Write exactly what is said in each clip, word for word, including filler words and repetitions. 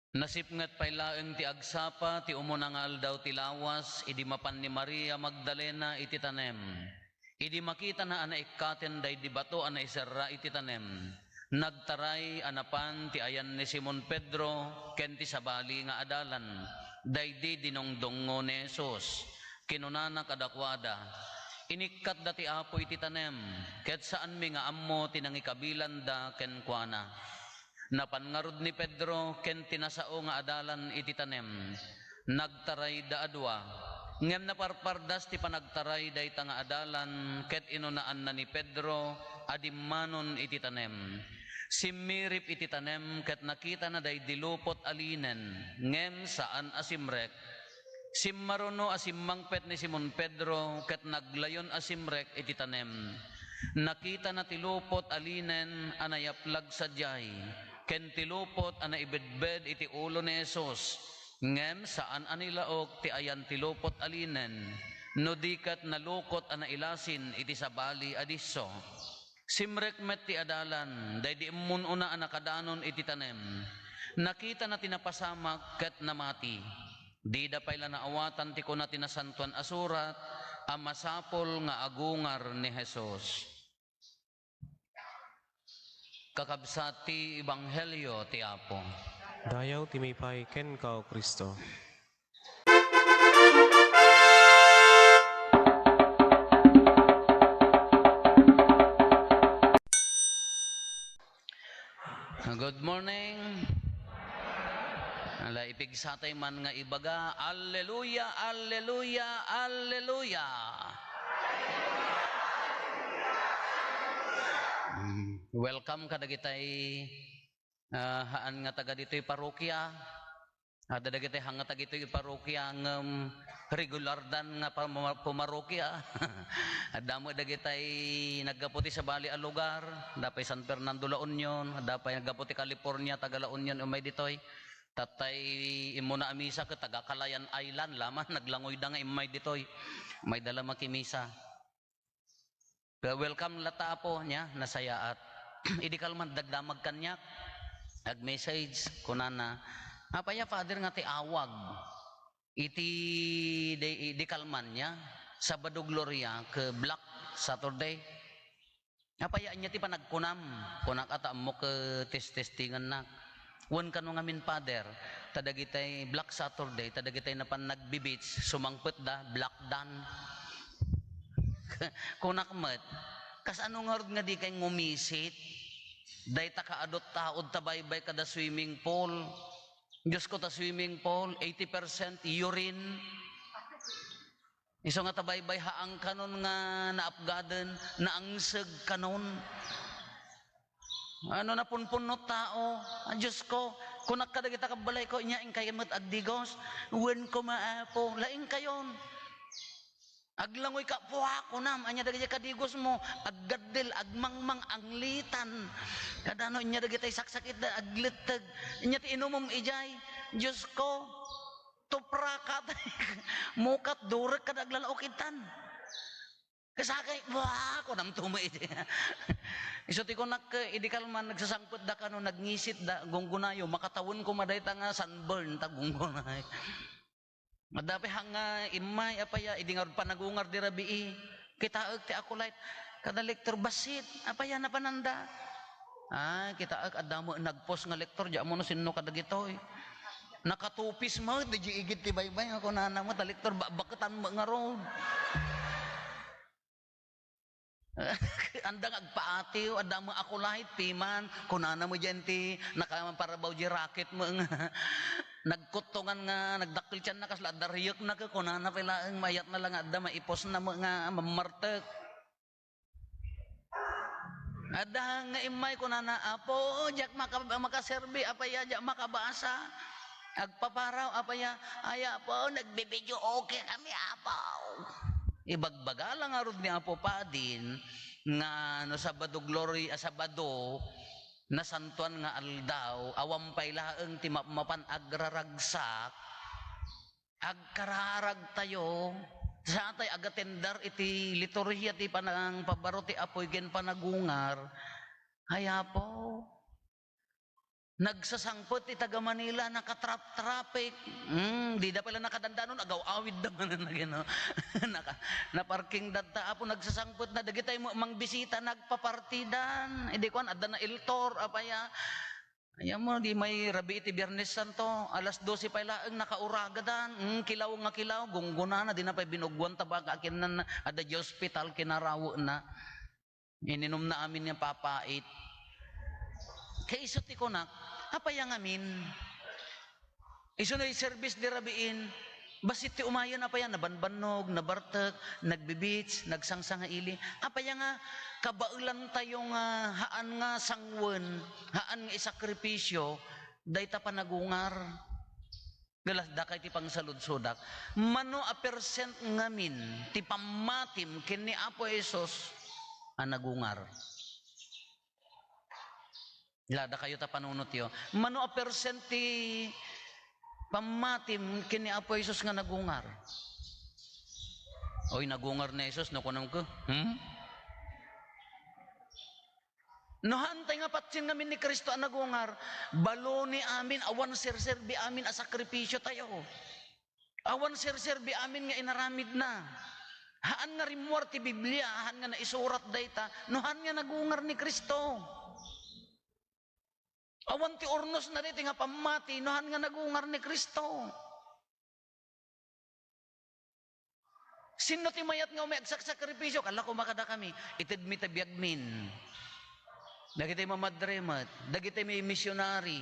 Nasipnget pay laeng ti agsapa ti umuna nga aldaw ti lawas, idi mapan ni Maria Magdalena iti tanem. Idi makitana a naikkaten daydi bato a naiserra iti tanem, nagtaray a napan ti ayan ni Simon Pedro ken ti sabali nga adalan, daydi dinungdungngo ni Jesus. Kinunana kadakuada, "Inikkatda ti Apo iti tanem, ket saanmi nga ammo ti nangikabilanda kenkuana." Napan ngarud ni Pedro ken ti nasao nga adalan iti tanem. Nagtarayda a dua. Ngem naparpardas ti panagtaray dayta nga adalan, ket inunaanna ni Pedro a dimmanon iti tanem. Simmirip iti tanem ket nakitana daydi lupot a linen, ngem saan a simrek. Simmaruno a simmangpet ni Simon Pedro ket naglayon a simrek iti tanem. Nakitana ti lupot a linen a nayaplag sadiay, ken ti lupot a naibedbed iti ulo ni Jesus, ngem saan a nilaok ti ayan ti lupot a linen, no di ket nalukot a nailasin iti sabali a disso. Simrek met ti adalan, daydi immun-una a nakadanon iti tanem. Nakitana ti napasamak ket namati. Dida pay la naawatan ti kuna ti Nasantoan a Surat a masapul nga agungar ni Jesus. Kakabsat ti Ebanghelio ti Apo. Dayaw ti maipay kenka, O Cristo. Good morning. Ala, ipigsatay man nga ibaga, "Alleluia, alleluia, alleluia." Mm, welcome kadagitay, ah, haan nga taga ditoy parokia. Adda dagitay haan nga taga ditoy parokia ngem regulardan nga pama-, pumarokia. Adda met dagitay naggapu ti sabali a lugar, adda pay San Fernando, La Union, adda pay naggapu ti California, taga La Union, immay ditoy. Tattay immuna a misa ket taga Calayan Island la man, naglangoyda nga immay ditoy. Mayda la makimisa. Welcome latta, Apo, nia, nasayaat. Idi kalman, nagdamag kaniak, nag-message, kunana, "Apay a, Father, nga ti awag iti, di, di kalman, nia, Sabado Gloria ket Black Saturday? Apay a, ania ti panagkunam?" Kunak, "Ata, ammok ket testestingennak." Wen kano ngamin, Father, ta dagitay Black Saturday, ta dagitay napan nagbi-beach, sumangpetda, black dan. Kunak met, "Kasano ngarud nga dikay ngumisit? Dayta kaadut taod ta baybay kada swimming pool." Diosko, ta swimming pool, eighty percent urine. Isu nga ta baybay, haang kanon nga naapgaden, naangseg kanon. Ano, napunpunno tao. Ah, Diosko, kunak kadagita kabbalayko, "Nia, inkay met agdigos?" "Wen koma, Apo." "Laingkayon." Aglangoyka, "Pua," kunam, ania dagiti kadigosmo, aggaddel, agmangmang, anglitan. Kadano, ania dagitay saksakitda, agletteg. Ania ti inumom idiay? Diosko, tupraka, mukat, durek, kada aglalaok itan. Kasakay, "Pua," kunam tumo iti. Isu ti kunak, idi kalman, nagsasangpetda kano, nagngisitda, gunggunayo, makatawen koma dayta nga sunburn, ta gunggunayo. Adda pay haan nga immay, apay a, idi ngarud panagungar di rabii, kitaek ti Acolyte kada lektor, bassit, apay a, napananda. Ay, kitaek, adda met nagpost nga lektor, di ammo no sinno kadagitoy. Nakatupis met, di igid ti baybay, nga kunana met, a lektor, ba-, baketan met ngarud. Anda nga agpaatiw, adda met Acolyte, piman, kunana met diay ti nakaparabaw diay racket met nga nagkuttongan nga nagdakkel ti tianna, kasla adda riekna, ket kunana pay laeng, mayatna la nga adda maiposna met nga mammartek. Adda nga immay, kunana, "Apo, diak maka-, makaserbi, apay a, diak makabasa." Agpaparaw, apay a, "Ay, Apo, nagbi-videoke kami, Apo." Ibagbaga la ngarud ni Apo Padin nga no Sabado Gloria, Sabado, nasantoan nga aldaw, awan pay laeng ti mapmapan agraragsak, agkararagtayo, saantay agatendar iti liturhia ti panangpabaro ti apuy ken panagungar. Ay, Apo, Nagsasangpet ti taga-Manila, naka-trap-traffic. Hmm, dida pay la nakadandanon, agaw-awidda manen, no? Naka-, naparkingda ta, apo, nagsasangpetna. Dagitay met mangbisita, nagpapartidan. Idi kuan, adda na El Tour, apay a. Ayan mo, di may rabii ti Biernes Santo, alas dose pay laeng nakauragadan. Hmm, kilaw nga kilaw, gunggonana, dina pay binuggoan ta baga, kinnan-, adda di ospital, kinarawenna. Ininumna amin nga papait. Kaiso ti kunak, apay a ngamin? Isu no i-service di rabiin, bassit ti umayen, apay a nabanbannog, nabartek, nagbi-beach, nagsangsangaili. Apay a nga kabaelantayo nga haan nga sanguen, haan nga isakripisyo, dayta panagungar? Galas, dakay ti pangsaludsodak. Mano a percent ngamin ti pammatim ken ni Apo Jesus a nagungar? Lada kayo ta panunotyo. Mano a percent ti pammatim ken ni Apo Jesus nga nagungar? Oy, nagungar ni Jesus, no, kunam ko. Hmm? No, haantay nga patien ngamin ni Cristo a nagungar, baloni amin, awan serserbi amin a sakripisyo tayo. Awan serserbi amin nga inaramidna. Haan nga rimmuar ti Biblia, haan nga naisurat dayta, no haan nga nagungar ni Cristo. Awan ti urnosna daytoy nga pammati, no haan nga nagungar ni Cristo. Sinno ti mayat nga umay agsaksakripisyo? Kala ko makadakami, itedmi ta biagmin. Dagitay mamadre met, dagitay may misyonari.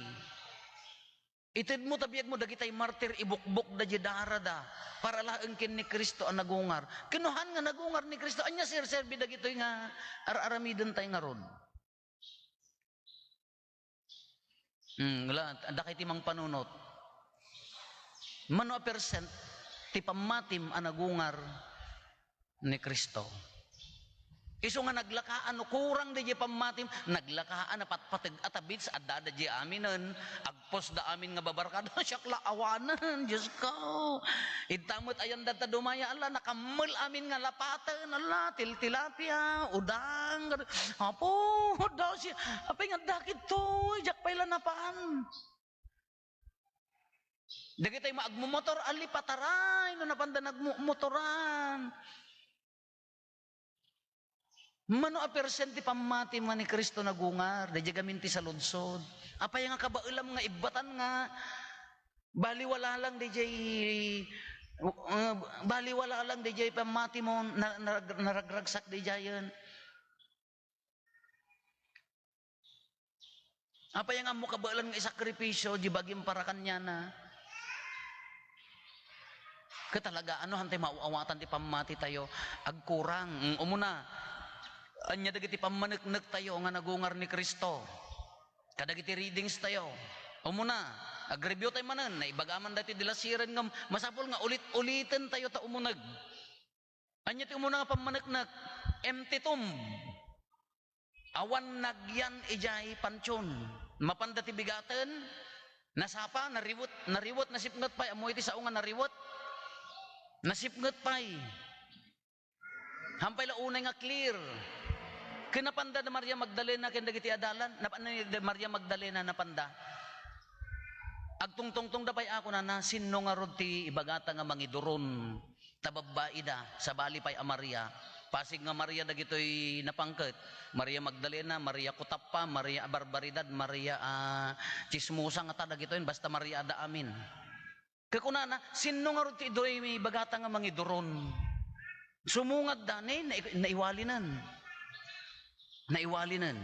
Itedmo ta biagmo, dagitay martir, ibukbokda di darada, para laeng ken ni Cristo a nagungar. Ken no haan nga nagungar ni Cristo, ania serserbi dagitoy nga ar-aramiden tay ngarud? Hmm, wala, dakay ti mangpanunot. Mano a percent ti pammatim a nagungar ni Cristo? Isu nga naglakaan, no kurang daydiay pammatim, naglakaan a patpateg a tabits, adda daydiay aminen, agpusda amin nga babarkada, siak la awanen, Dios ko. Idta met ayan data dumaya, ala, nakammel amin nga lapaten, ala, tiltilapia, udang, Apo, dasi, apay nga dakit toy, diak pay la napan. Dagitay maagmumotor, ali, pataray, no napanda nagmumotoran. Mano a percent ti pammati man ni Cristo nagungar, daydiay gamin ti saludsod. Apay nga kabaelam nga ibbatan nga baliwala lang daydiay, uh, baliwala lang daydiay pammati mo, na-, narag-, naragragsak daydiayen. Apay nga ammo kabaelan nga isakripisyo di bagim para kaniana? Ket talaga, ano, hantay maaw-awatan ti pammati tayo? Agkurang. Mm, umuna, ania dagiti pammaneknek tayo nga nagungar ni Cristo? Kadagiti readings tayo. Umuna, agreview tayo manen, naibaga man dati di la siren nga masapul nga ulit-uliten tayo ta umuneg. Ania ti umuna nga pammaneknek? Empty tomb. Awan nagyan idiay pantion. Mapanda ti bigaten, nasapa, nariwet, nariwet, nasipnget pay. Ammo iti sao nga nariwet? Nasipnget pay. Hampay la unay nga clear. Ken napanda da Maria Magdalena ken dagiti adalan, nap-, ni da Maria Magdalena napanda. Agtungtungtongda pay a kunana, "Sinno ngarud ti ibagata nga mangiduron?" Ta babbaida, sabali pay a Maria. Pasig nga Maria dagitoy napangket. Maria Magdalena, Maria Kutappa, Maria a Barbaridad, Maria a Chismosa, nga ta dagitoy, basta Maria adda amin. Kakunana, "Sinno ngarud ti iduroy mi ibagata nga mangiduron?" Sumungad da, ne, nai-, naiwalinen. Naiwalinen.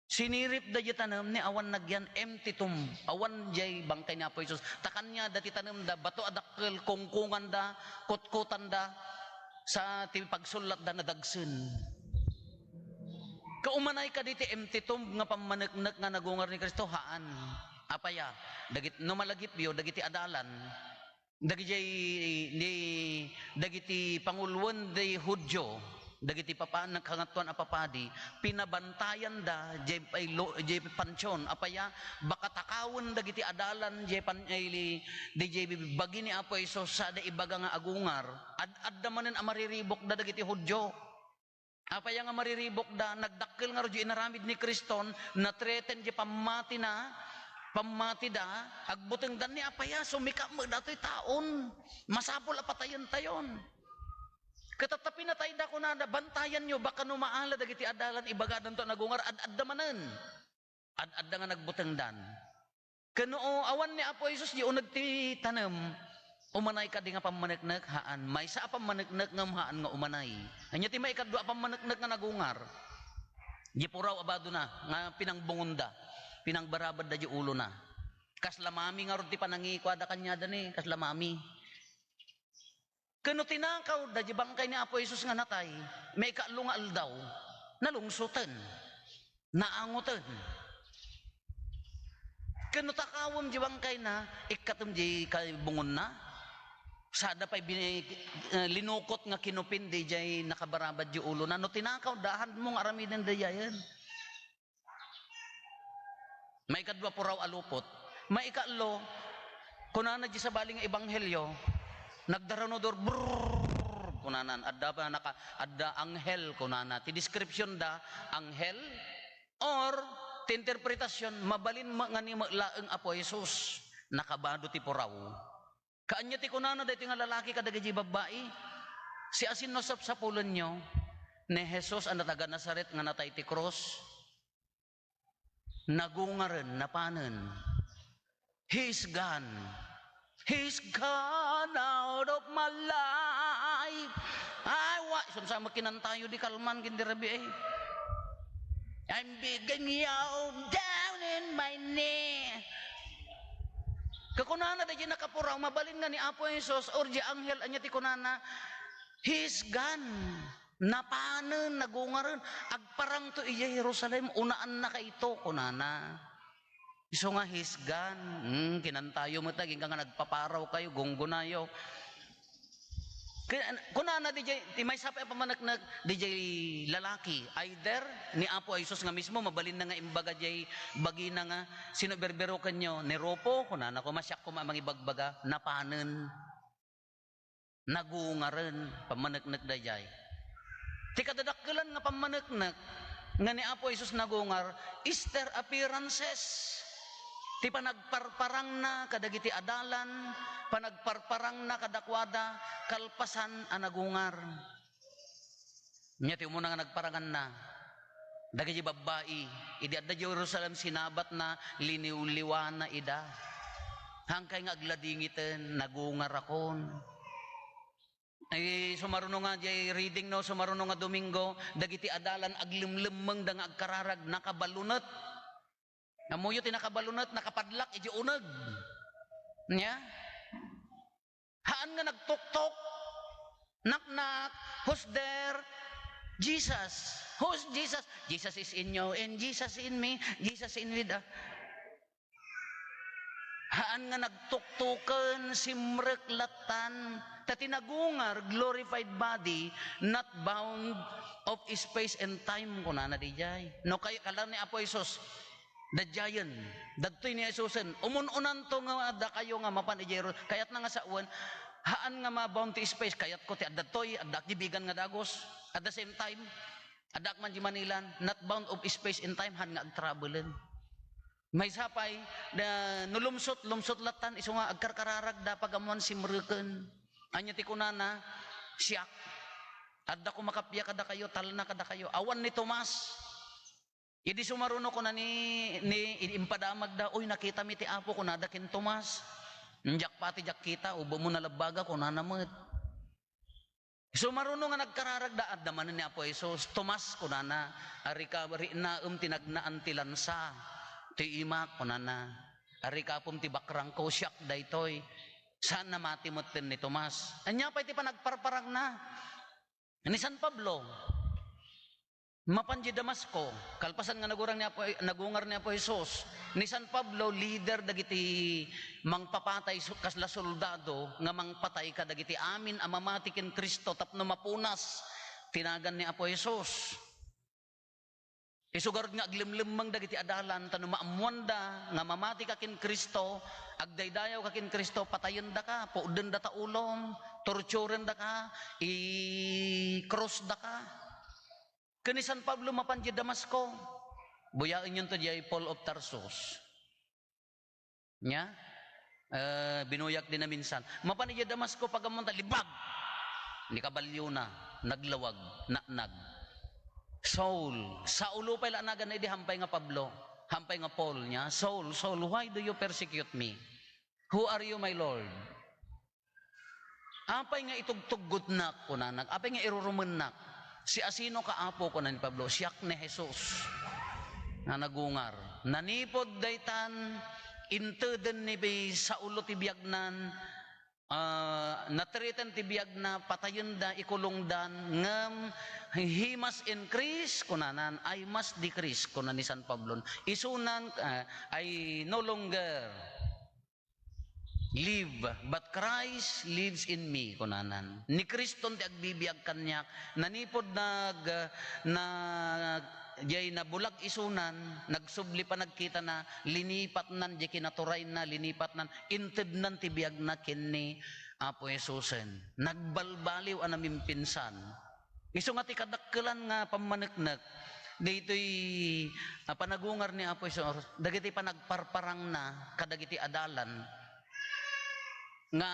Sinirip da di tanem ni awan nagyan, empty tomb. Awan jay bangkay ni Apo Jesus. Ta kaniada ti tanem da, bato a dakkel, kungkungan da, kutkutan da, sa ti pagsullat da nadagsen. Kaumanay kadi ti empty tomb nga pammaneknek nga nagungar ni Cristo? Haan. Apaya, dagit-, no malagipyo, dagiti adalan, dagidiay, ni, dagiti panguluen di Judio, dagiti papa-, nagkangatuan a papadi, pinabantayanda, jay pay lo-, jay pantion, apaya, baka takawen dagiti adalan, jay pan-, ay, di, jay bagi ni Apo Jesus, sada ibaga nga agungar, ad-, adda manen a mariribukda dagiti Judio. Apay nga mariribukda, nagdakkel ngarud diay inaramid ni Kriston, na-threaten diay pammatina, pammatida, agbutengdan ni apay, sumika met datoy taon. Masapul a patayentayon. Ket ta pinatayda, kunada, bantayanyo, baka no maala dagiti adalan, ibagadanto a nagungar, ad-adda manen. Ad-adda nga nagbutengdan. Ken no awan ni Apo Jesus diay uneg ti tanem, umanay kadi nga pammaneknek? Haan. Maysa a pammaneknek ngem haan nga umanay. Ania ti maikadua a pammaneknek nga nagungar? Diay puraw a badona nga pinangbungonda, pinangbarabadda diay ulona. Kasla mami ngarud ti panangikuada kaniada ni, kasla mami. Ken no tinakawda diay bangkay ni Apo Jesus nga natay, maikaallo nga aldaw, nalungsoten, naangoten. Ken no takawem diay bangkayna, ikkatem diay kay bungonna. Sada pay bini-, eh, linukot nga kinupin diay nakabarabad diay ulona. No tinakawda, haanmo nga aramiden daydiayen. Maikadua, puraw a lupot. Maikaallo, kunana diay sabali nga ebanghelio, nagdaranudor, brrrr, kunana, adda pa naka-, adda anghel, kunana. Ti description da, anghel, or ti interpretasyon, mabalin met nga ni met laeng Apo Jesus, nakabado ti puraw. Kaanya ti kunana daytoy nga lalaki kadagiti babbai, siasino sapsapulenyo ni Jesus a taga Nazaret nga natay ti krus? Nagungaren, napanen. He is gone. He is gone out of my life. Ay, wa, isuna met kinantayo di kalman, ken di rabii, eh. I'm begging you down in my knee. Kakunana daydiay nakapuraw, mabalin nga ni Apo Jesus or di anghel, ania ti kunana? He is gone. Napanen, nagungaren. Agparangto idiay Jerusalem, unaannakayto, kunana. Isu nga, he is gone. Hmm, kinantayo met, agingga nga nagpaparaw kayo, gunggonayo. Ken-, kunana daydiay, ti maysa pay a pammaneknek daydiay lalaki, either ni Apo Jesus nga mismo, mabalinna nga imbaga diay bagina nga, "Sino berberokenyo? Ni Rufo?" Kunana, "Koma, siak koma a mangibagbaga, napanen." Nagungaren, pammaneknek daydiay. Ti kadadakkelan nga pammaneknek nga ni Apo Jesus nagungar, is their appearances. Ti panagparparangna kadagiti adalan, panagparparangna kadakuada, kalpasan a nagungar. Nia ti umuna nga nagparanganna, dagiti babbai, idi adda Jerusalem, sinabatna, liniwliwana ida. Hangkay nga agladingiten, nagungarakon. Ay, sumaruno nga, diay reading, no, sumaruno nga Domingo, dagiti adalan, aglemlemmengda nga agkararag, nakabalunet. Ammoyo ti nakabalunet, nakapadlak, iti uneg. Nia? Haan nga nagtuktok. Knock, knock. Who's there? Jesus. Who's Jesus? Jesus is in you and Jesus in me. Jesus in with us. Haan nga nagtuktoken, simrek lattan. Ta ti nagungar, glorified body, not bound of space and time, kunana daydiay. No, kay-, kala ni Apo Jesus, daydiayen, dagtoy ni Jesusen, umun-unanto nga dakayo nga mapan idiay Jeru-, kayatna nga sawen, haan nga ma-bound ti space, kayatko ti adda toy, adda ti bigan nga dagus. At the same time, addaak man di Manilan, not bound of space and time, haan nga agtravelen. Maysa pay, da, no lumsot, lumsot lattan, isu nga agkarkararagda, pagammoan simreken. Ania ti kunana, siak. Adda ko makappia kadakayo, talna kadakayo. Awan ni Tomas. Idi sumaruno, kuna ni, ni, idi impadamagda, "Uy, nakitami ti Apo," kunada ken Tomas. "Diak pati diak kita, ubemmo nalabbaga," kunana met. Sumaruno nga nagkararagda, adda manen ni Apo Jesus. "Tomas," kunana, "arika, riknaem ti nagnaan ti lansa, ti imak," kunana. "Arikapem ti bakrangko, siak daytoy." Saan a mati metten ni Tomas. Ania pay ti panagparparangna? Ni San Pablo, mapan di Damasco, kalpasan nga nagungar ni Apo, nagungar ni Apo Jesus, ni San Pablo, leader dagiti mangpapatay, su-, kasla soldado nga mangpatay kadagiti amin a mamati ken Cristo tapno mapunas ti nagan ni Apo Jesus. Isu garud nga aglemlemmeng dagiti adalan, ta no maammoanda nga mamati ka ken Cristo, agdaydayaw ka ken Cristo, patayendaka, puoddenda ta ulom, torturendaka, i-crossdaka. Ken ni San Pablo mapan diay Damasco, buyaenyon to diay Paul of Tarsus. Nya? Eh, binuyak din a minsan. Mapan idiay Damasco, pag-ammoan ta, libbag! Ni kabalio na, naglawag, naknag. Saul, Saulo pay la naganna idi, hampay nga Pablo, hampay nga Paul, nya? "Saul, Saul, why do you persecute me? Who are you, my Lord?" "Apay nga itugtuggotnak?" kunana. "Apay nga irurumennak? Siasinoka, Apo?" kuna ni Pablo. "Siak ni Jesus nga nagungar." Nanipud daytan, inteden ni Saulo ti biagnan, ah, natreten ti biagna, patayenda, ikulongdan, ngem he must increase, kunanan, "I must decrease," kuna ni San Pablo. Isunan, ah, "I no longer live, but Christ lives in me," kunanan. Ni Kriston ti agbibiag kaniak. Nanipud nag-, na, jay nabulag isunan, nagsubli pa nagkitana, linipatnan jay kinaturayna, linipatnan, intednan ti biagna ken ni Apo Jesusen. Nagbalbaliw a namimpinsan. Isu nga ti kadakkelan nga pammaneknek, daytoy, ah, panagungar ni Apo Jesus, dagiti panagparparangna kadagiti adalan nga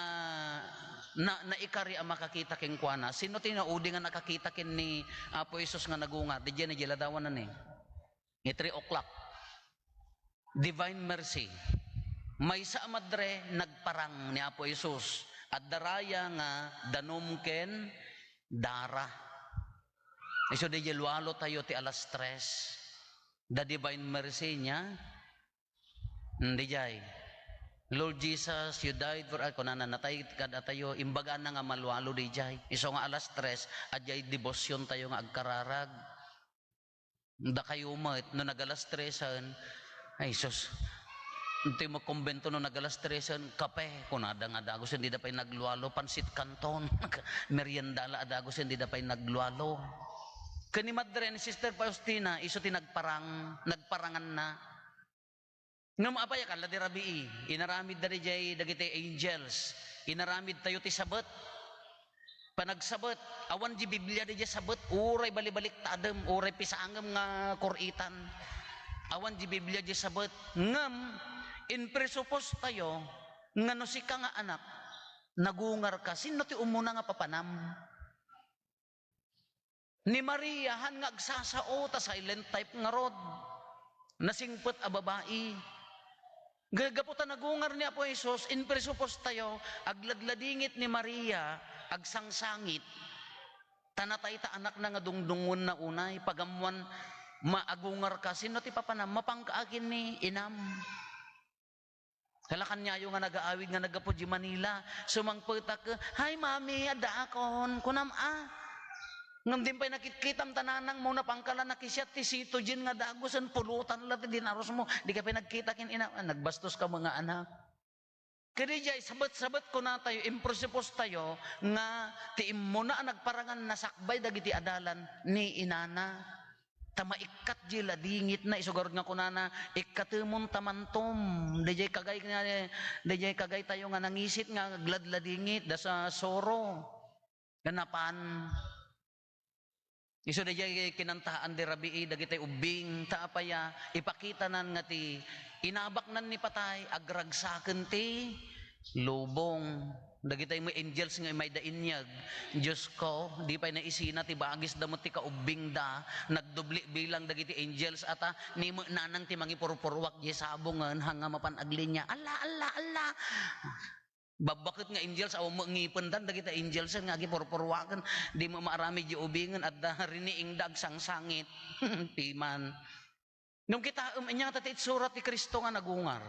na-, naikari a makakita kenkuana. Sino ti naudi nga nakakita ken ni Apo Jesus nga nagungar? Didiay na, didiay ladawan na ni. Ni three o'clock. Divine mercy. Maysa a madre, nagparang ni Apo Jesus. Adda raya nga danum ken dara. Isu diay lualo tayo ti alas tres. The divine mercy niya. Hmm, diay. "Lord Jesus, you died for us." Kunana, "Natay kad atayo." Imbagana nga malualo diay. Isu nga alas tres, adiay debosion tayo nga agkararag. Dakayo met, no nag-alas tresen, ay sus, intoy magkumbento no nag-alas tresen, kape, kunada nga dagusen dida pay naglualo, pansit canton, merienda la a dagusen dida pay naglualo. Ken ni Madre ni Sister Faustina, isu ti nagparang, nagparanganna. Ngem apay a kalla di rabii? Inaramidda diay dagiti angels. Inaramidtayo ti sabet. Panagsabet, awan di Biblia diay sabet, uray balibaliktadem, uray pisangem nga kur-itan. Awan di Biblia diay sabet. Ngem, impresupos tayo nga no sika nga anak, nagungar ka, sino ti umuna nga papanam? Ni Maria, han nga agsasao, ta silent type ngarud. Nasingpet a babai. Gagapu ta nagungar ni Apo Jesus, impresupos tayo, agladladingit ni Maria, agsangsangit. Ta natay ta anakna nga dungdungonna unay, pagammoan, maagungar ka, sino ti papanam? Mapanka akin ni inam. Kala kaniayo nga nagaawid nga naggapu di Manila, sumangpetak, "Hi, Mami, addaakon," kunam a. Ngem din pay nakitkitam ta nanang mo, napangkala nakisiat ti sito dien nga dagusen, pulutan la ti dinarus mo. Di ka pay nagkita ken ina, ah, nagbastos ka mga anak. Kadi jay, sabet-sabet kunatayo, impresupos tayo nga ti immuna a nagparangan nasakbay dagiti adalan ni inana. Ta maikkat di ladingitna, isu garud nga kunana, "Ikkatemon ta mantom." Dayjay kagay nga, dayjay kagaytayo nga nangisit nga agladladingit da sa soro. Nga napan. Isu dayjay kinantaan di rabii dagiti ubbing, ta apay a ipakitanan nga ti inabaknan ni patay, agragsaken ti lubong. Dagiti met angels nga imayda inyeg, Diosko, di pay naisina ti bagisda met ti kaubbingda, nagdubli bilang dagiti angels, ata, ni met nanang ti mangipurpuruak diay sabongen, hanga mapan aglinia, "Alla, alla, alla!" Babbaket nga angels, awan met ngipendan, dagiti angels nga agipurpuruaken, di met maaramid diay ubingen, adda riniingda agsangsangit. Piman. Ngem kitaem, ania ngata ti itsura ti Cristo nga nagungar?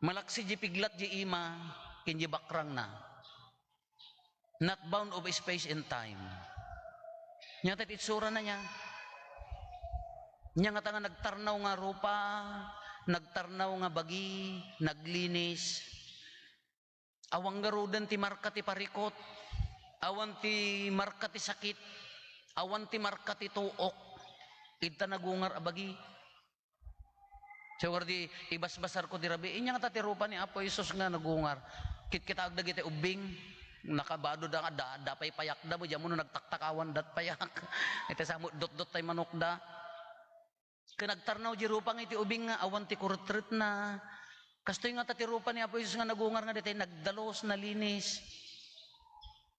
Malaksid di piglat di ima ken di bakrangna. Not bound of space and time. Ania ngata ti itsurana nia? Ania ngata nga nagtarnaw nga rupa, nagtarnaw nga bagi, naglinis? Awan ngaruden ti marka ti parikut, awan ti marka ti sakit, awan ti marka ti tuok, ita nagungar a bagi. Sagar di ibasbasarko di rabii, ania ngata ti rupa ni Apo Jesus nga nagungar? Kitkitaek dagiti ubbing, Nakabado da nga da, da pay payakda, mo, diyan mo no nagtaktakawan dat payak. Iti sa mo, dotdot tay manokda. Ken agtarnaw di rupa nga iti ubing nga awan ti kuretretna. Kastoy nga ta ti rupa ni Apo Jesus nga nagungar nga ditay nagdalus, nalinis.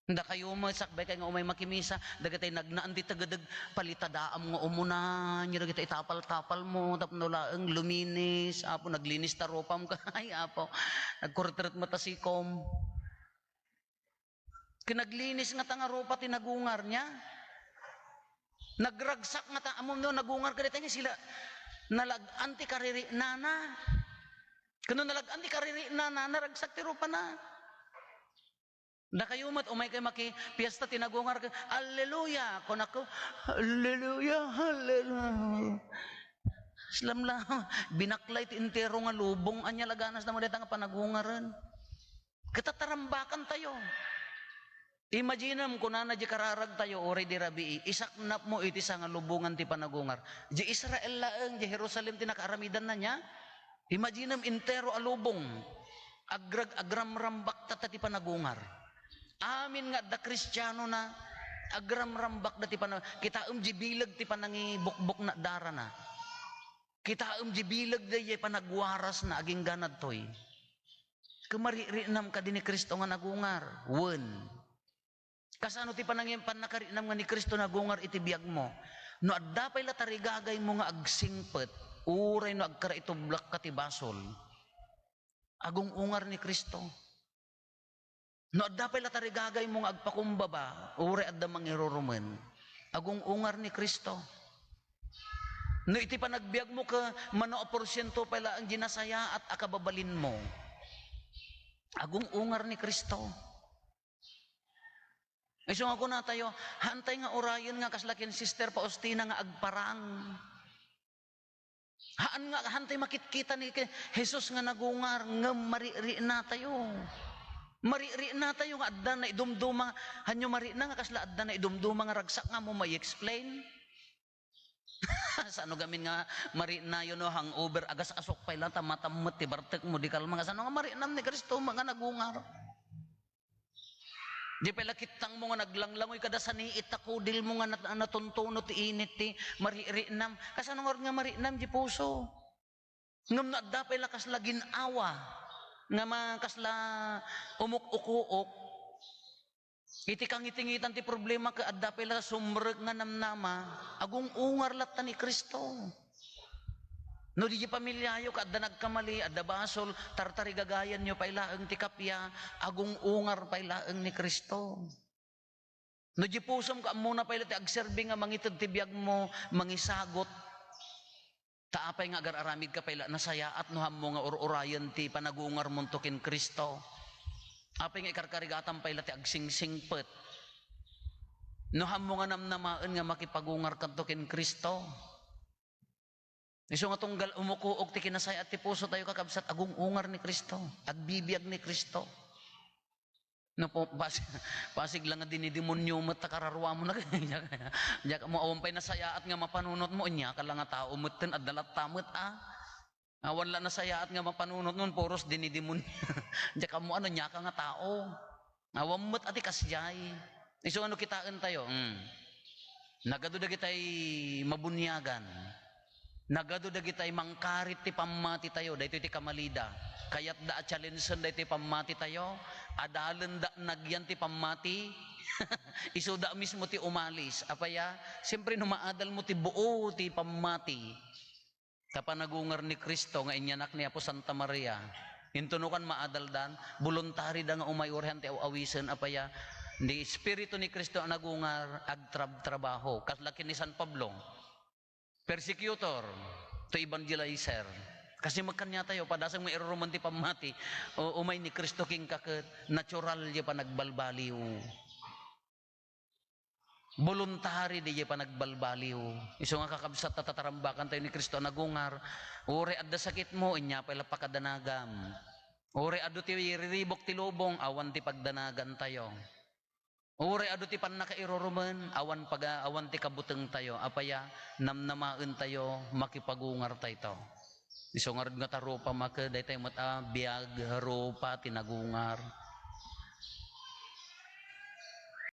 Dakayo met, sakbay kay nga umay makimisa, dagitay nagnaan ti tegedeg, palitadaam nga umuna, nya dagitay itapal-tapal mo, tapno laeng luminis, Apo, naglinis ta rupam, ay, Apo, nagkuretret met ta sikom. Ken naglinis nga ta nga rupa ti nagungar niya. Nagragsak nga ta, ammom no, nagungar kadita nga sila, nalag-an ti kariri'nana. Ken no nalag-an ti kariri'nana, naragsak ti rupana. Dakayo met, umay kay makipiesta ti nagungar, "Alleluia!" Kunakto, "Alleluia, alleluia." Islamlam, binaklay ti entero nga lubong, ania la ganas na mo dayta nga panagungaren. Ket tatarambakan tayo. Imaginem, kunana di kararag tayo, uray di rabii, isaknap mo iti sangalubongan ti panagungar. Di Israel laeng, di Jerusalem ti nakaaramidanna niya. Imaginem, entero a lubong. Agrag-, agramrambak tatta ti panagungar. Amin nga adda Kristiano na, agramrambak da ti pana-, kitaem di bileg ti panangibukbok na darana. Kitaem di bileg da iye panagwaras na agingga nadtoy. Ket mariri'nam kadi ni Cristo nga nagungar? Wen. Kasano ti panangi-, pannakari'nam nga ni Cristo nagungar iti biagmo? No adda pay la tarigagaymo nga agsingpet, uray no agkaraitublakka ti basol, agung-ungar ni Cristo. No adda pay la tarigagaymo nga agpakumbaba, uray adda mangirurumen, agung-ungar ni Cristo. No iti panagbiagmo ket mano a porsiento pay laeng di nasayaat a kababalinmo, agung-ungar ni Cristo. Isu nga kunatayo, haantay nga urayen nga kasla ken Sister Faustina nga agparang. Haan nga, haantay makitkita ni ke-, Jesus nga nagungar, ngem mariri'natayo. Mariri'natayo nga adda naidumduma, hanyo mari'na nga kasla adda naidumduma nga ragsak nga ammo mai-explain. Sano gamin nga mari'nayo no hangover, agas-asok pay la, ta matammet ti bartekmo, di kalma nga sano nga mari'nam ni Cristo nga nagungar. Di pay la kittangmo nga naglanglangoy kada saniit ta kudilmo nga nat-, natuntunot ti init ti mariri'nam. Kasano ngarud nga mari'nam di puso? Ngem no adda pay la kasla gin-awa nga ma-, kasla umuk-ukuok, iti kangitingitan ti problema ket adda pay la sumrek nga namnama, agung-ungar latta ni Cristo. No di pamilyayo ket adda nagkamali, adda basol, tartarigagayanyo pay laeng ti kappia, agung-ungar pay laeng ni Cristo. No di pusom ket ammona pay la ti agserbi nga mangited ti biagmo, mangisagot. Ta apay nga agar-aramidka pay la nasayaat no hammo nga ur-urayen ti panagungarmonto ken Cristo? Apay nga ikarkarigatam pay la ti agsingsingpet? No hammo nga namnamaen nga makipagungarkanto ken Cristo? Isu nga tunggal umukuok ti kinasayaat ti pusotayo, kakabsat, agung-ungar ni Cristo, agbibiag ni Cristo. No po, pas-, pasig la nga dinidemonyo met ta kararuamon na, diak, diak mo awan pay nasayaat nga mapanunotmo, inyaka la nga tao metten, adda latta met, a. Awan la nasayaat nga mapanunotmo, puros dinidemonyo. Diak ammo ano, inyaka nga tao. Awan met a ti kasdiay. Isu nga no kitaentayo, hmm. Nagadu dagitay mabuniagan. Nagadu dagitay mangkarit ti pammatitayo, daytoy ti kamalida. Kayatda a challengeen daytoy pammatitayo, adalenda nagyan ti pammati. Isuda mismo ti umalis. Apay a, siempre no maadalmo ti buo ti pammati. Ta panagungar ni Cristo nga inyanak ni Apo Santa Maria. Intunokan maadaldan, boluntarida nga umay uray han ti aw-awisen, apay a, ni Espiritu ni Cristo a nagungar, agtrab-trabaho. Kasla ken ni San Pablo, persecutor to evangelizer. Kasi magkaniatayo, padasem nga irurumen ti pammati, o, umay ni Cristo kenka ket natural diay panagbalbaliw. Boluntari diay panagbalbaliw. Isu nga kakabsat, ta tatarambakantayo ni Cristo a nagungar. Uray adda sakitmo, inya pay la pakadanagam. Uray adu ti riribuk ti lubong, awan ti pagdanagantayo. Uray adu ti pannakairurumen, awan paga-, awan ti kabutengtayo. Apay a, namnamaentayo, makipagungartayto. Isu ngarud nga ta rupa, make, daytoy met a biag, rupa ti nagungar.